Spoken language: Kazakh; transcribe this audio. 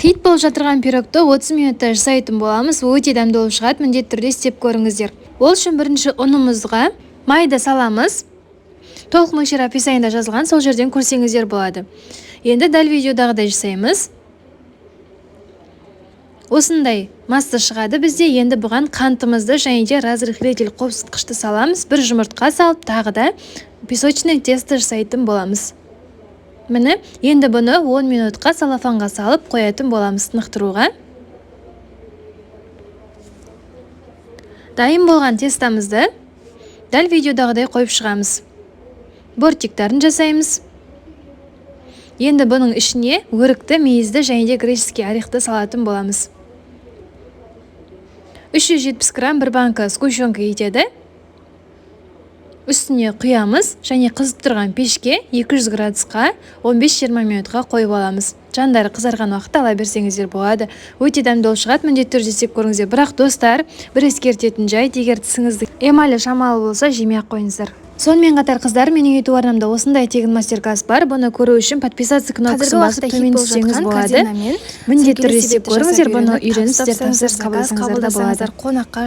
Хит болып жатырған пирогты 30 минутта жасайтын боламыз. Өте дәмді болып шығады, міндетті түрде істеп көріңіздер. Ол үшін бірінші ұнымызға майды саламыз. Толық мөлшері описаниеда жазылған, сол жерден көрсеңіздер болады. Енді дәл видеодағыдай жасаймыз. Осындай масса шығады бізде. Енді бұған қантымызды және де разрыхлитель, қопсытқышты саламыз. Бір жұмыртқа салып, тағы да песочный тесто жасайтын боламыз. Міне, енді бұны 10 минутқа целлофанға салып қоятын боламыз тынықтыруға. Дайын болған тестамызды дәл видеодағыдай қойып шығамыз. Бортиктарын жасаймыз. Енді бұның ішіне өрікті, мейізді және де греческий орехты салатын боламыз. 370 грамм бір банка сгущенка етеді. Үстіне құямыз және қызып тұрған пешке 200 градусқа 15-20 минутқа қойып аламыз. Жандары қызарған уақытта ала берсеңіздер болады. Өте дәмді болып шығады, міндетті түрде істеп көріңіздер. Бірақ, достар, бір ескертетін жайт: егер тісіңіздің эмалі шамалы болса, жемей ақ қойыңыздар. Сонымен қатар, қыздар, менің YouTube арнамда осындай тегін мастер класс бар. Бұны көру үшін подписаться кнопкасын Қазіргі басып, уақытта хит төмен болып түссеңіз жатқан болады. корзинамен Міндетті түрде сіркелі істеп себетті көріңіздер. жасап Бұны үйреніп, үйреніп, табыс сіздер тапсырыс тапсаңыздар, заказ қабылдасаңыздар да болады. қабылдасаңыздар, қонаққа.